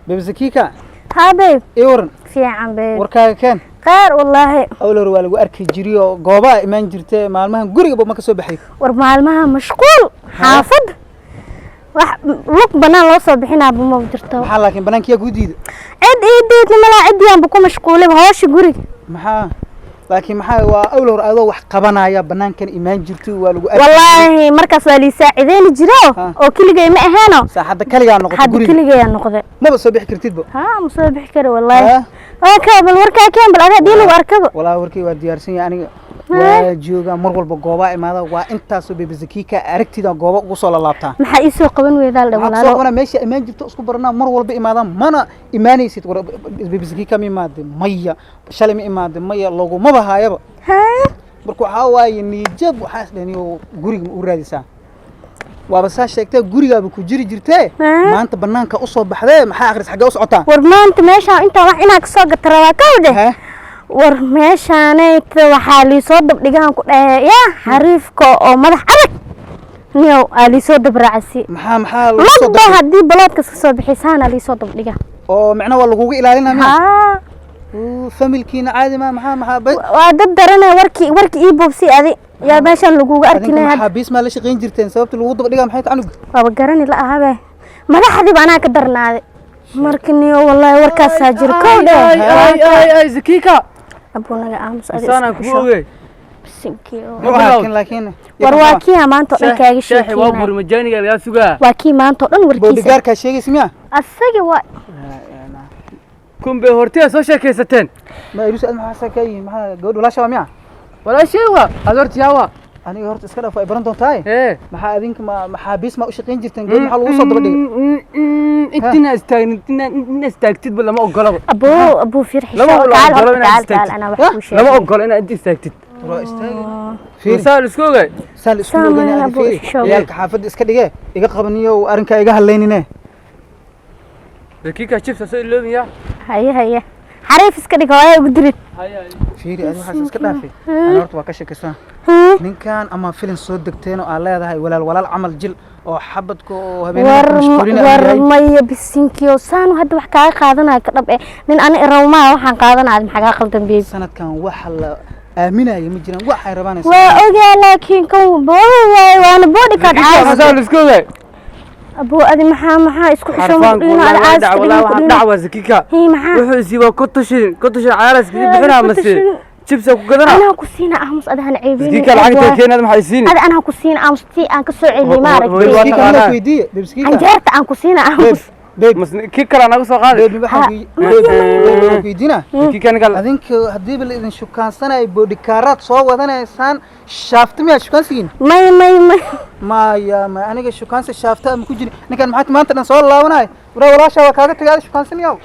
Baby Zakika. Haa babe. Ii waran. Fiican babe. Warkaaga keen. Khayr wallaahi. Awal hore waa lagu arki jiray oo goobaha imaan jirtay, maalmahan gurigaba ma ka soo baxay. War maalmaha mashquul xaafadda, wax lug banaan loo soo bixinaaba ma jirto. Maxaa laakiin banaankiyaa kuu diida? Cid ii diidna malaa, cidiyaanba ku mashquulay hawsha guriga. Maxaa laakiin, maxaa waa awal hore adoo wax qabanaya banaankan imaan jirtay, waa lagu arki. Wallaahi markaas waa lii saacideyni jiro oo keligay ma aheeno. Saaxadda kaligaa noqotay hadda guriga. Keligayaa noqday. Maba soo bixi kartidba. Haa, ma soo bixi karo wallaahi. Ha? Waa ka bal warkaa keen, bal adaa dii lagu arkaba. Walaa warkii waa diyaarsan yahay aniga. Waa joogaa mar walba, goobaa imaada, waa intaasoo Baby Zakika aragtida gooba ugu soo lalaabtaa. Maxaa ii soo qaban weydaa la? Maxaa kusoo walaalo qabanaa? Meesha imaan jirto isku baranaa, mar walba imaadaan, mana imaanaysid. War Baby Zakika ma imaade? Maya. Shalay ma imaade? Maya. Lagumaba haayaba. Haa. Marka waxaa waaye niijab, waxaa is dhahniyo guriga ma u raadisaa, waaba saa sheegtee gurigaaba ku jiri jirtee. Ha? Maanta banaanka usoo baxdee, maxaa akhris, xaggee u socotaa? War maanta meeshaan intaa wax inaa kasoo gata rabaa kawdhe. Ha? War meeshaanayta waxaa liisoo dabdhigaan ku dhahe yaa xariifka oo madax adag niyow aa liisoo dabraacasi. Maxaa lagu soo lugba dabdhigay? Haddii baloodkas kasoo bixisaana liisoo dabdhiga. Oo micna waa lagugu ilaalinaa miya? Haa. Uu, familkiina caadi ma maxaa waa dad daranaya. Warkii ii boobsi adi yaa meeshaan laguga adinka arkinaya hadda. Maxaabiis maa la shaqayn jirteen? Sababta lagu daba dhigaa maxay tahay canuga? Waaba garani la ahabe, madaxdiiba anaa ka darnaaday marka niyo. Wallaahi warkaasaa jiro kow Ay ay dheh. ay ay, Zakika. Abuu naga aamus adi. Isaanaan Isku kugu xisho. ogey. Bisinkiyo. Ma bilowd. Laakiin War waa kii maanta oo dhan kaaga Sheexi waa sheekeynaya. buri majaaniga lagaa sugaa. Waa kii maanta oo dhan warkiisa. Bodyguardkaa sheegaysa miya? Asaga waa. Kumbe hortiya soo sheekaysateen. Ma iruus aad maxaa saa ka yihiin? Maxaa gabadh walaasha waa miya? Walaashay waa aad hortiyaa waa. Aniga horta iska dhaaf, ay baran doontaa. Ee. Maxaa adinka ma maxaabiis ma u shaqayn jirteen? Gabadh maxaa lagu soo daba dhigay? Intina istaagin, intina istaagtidba lama ogolaba. Abuu, abuu, fiir xisho. Lama ogola Taal horta, inaad taal istaagtid. taal, anaa wax kuu Lama sheegay. ogola inaad inta istaagtid. Waa istaagi, fiiri. Masaa la isku ogay. Saa la isku Saa ogeyn. maahan, Adi abuu, fiiri. isho. Ciyaalka xaafadda iska dhige, iga qabaniyo arrinkaa iga hadlaynine. Zakika, chips soo iloobiya. Haye haye, xariif iska dhig, hooya ugu dirid. Fiiri, adi waxaas iska dhaafay, ana horta waa ka sheekaysan ninkan ama filin soo degteen oo aad leedahay walaal walaal camal jil oo xabadka oo habeenada War ku mashquulina war yahay. Maya, bisinkiyo, saanu hadda wax kaaga qaadanayo ka dhab eh nin ani rawmaa waxaan qaadanaya, maxaa kaa qaldan baby? Sanadkan waxa la aaminaya ma jiraan, waxay rabaan ay Waa ogaa, laakiin kan boo waay, waana bodyguard caadi. Masaa la isku ogay. Abuu adi maxaa isku xisho Xarfaan mudhiino ad wallahi caadi dhac iska wallahi dhigin waxaan kudhino. dhacwa Zakika. Hii, maxaa? Wuxuu isiiba 50 shilin, 50 shilin cayaaras kaga bixinaa 50 mase shilin. chips ku gadana. Anaa ku siina, aamus, adahana ceebeynin. Zakika, lacagta keenaad maxay siini? Adi anaa ku siina, aamus, tii aan ka soo celiyey ma Hooyo, aragtay? waa Baby Zakika taqaanaa. mana weydiiye Baby Zakika. Canjeerta aan ku siina, aamus. Babe. Mas kii kale naga soo qaaday. Babe, waxaan Ha. weydiinaa. Zakika ninka Adinka haddiiba la idin shukaansanaya, bodyguardaad soo wadanaysaan, shaafta miyaad shukaansigiin? May may may. Maya ma aniga shukaansi shaafta ama ku jiri. Ninkan maxaa maanta dhan soo laabanaya? Waraa walaashaa waa kaaga tagaada shukaansanyaw.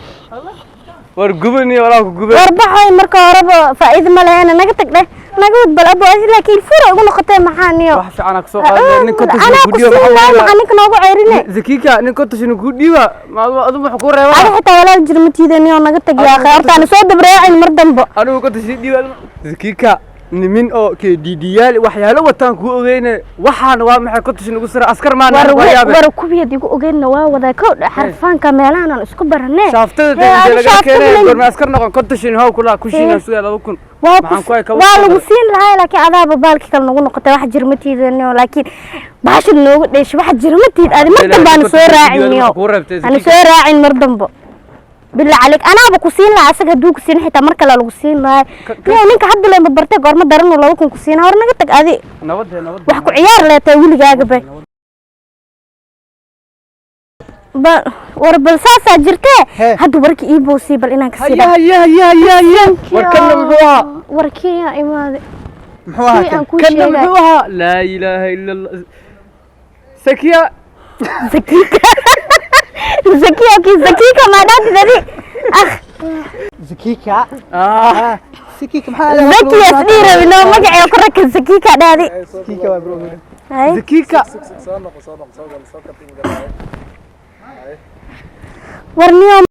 War gubani walaa ku gubay. War baxoy, marka horeba faa'iido ma lehena, naga tag dheh, naga wad bal abo adi, laakiin fura ugu noqotee maxaa niyo? Wax fiican ka soo qaaday nin 50 shilin Anaa ku ku dhiiba. siin lahay, maxaa ninka noogu ceyrine? Zakika, nin 50 shilin ku dhiiba ma adu wax ku reebaa? Adi xitaa walaal jir ma tiidaniyo, naga tag yaa akhi, horta ana soo dabreecin mar dambo. Anigu 50 shilin dhiiba Zakika, nimin oo KDDyaal waxyaalo wataan kuu ogeyne, waxaana waa maxay 50 shilin ugu sira askar maana War waa yaabe. War kuwiyaad igu ogeynna waa wadaa kow xarfaanka meelahan aan isku baranee. Shaaftada Hee, adi dee laga shaaftada keenay goorma askar noqon? 50 shilin how kula ku shiina sugaa 2000. Waa Maxaan ku hay kaba waa soo lagu galay? siin lahaa, laakiin adaaba baalki kale nagu noqotay. Wax jir ma tiidaniyo, laakiin baashad noogu dheesho, wax jir ma tiid adi, mar dambe aanu soo raacin niyo, Kuu reebtay. aanu soo raacin mar dambo, bilaa calik. Anaaba ku siin lahaa, asaga hadduu ku siin xitaa mar kale lagu siin lahaa. Niyo ninka hadda lema bartay, goorma daranu 2000 ku siina? Hor naga tag adi. Nabadee nabadee. Wax ku ciyaar leetay weligaagaba ba. War bal saasaa jirtee. Hee. Hadda warkii ii boosiyey, bal inaan kasii haya haya haya haya haya, war kanna muxuu ahaa? Warkii yaa imaaday. Muxuu ahaa Kii kan? aan kuu Kanna sheegay. muxuu ahaa? Laa ilaaha ila Allah, Sakiya. Zakika, Zakiya, kii Zakika ma dhaantid adi ah. Zakika. Ah. Zakika maxaa? Zakiya isdhihi rabi noo magacee ku raka Zakika dhaadi. Zakika waa bro. Hay. Zakika. Soo noqo, soo noqo, soo gal, soo kat. War niyo.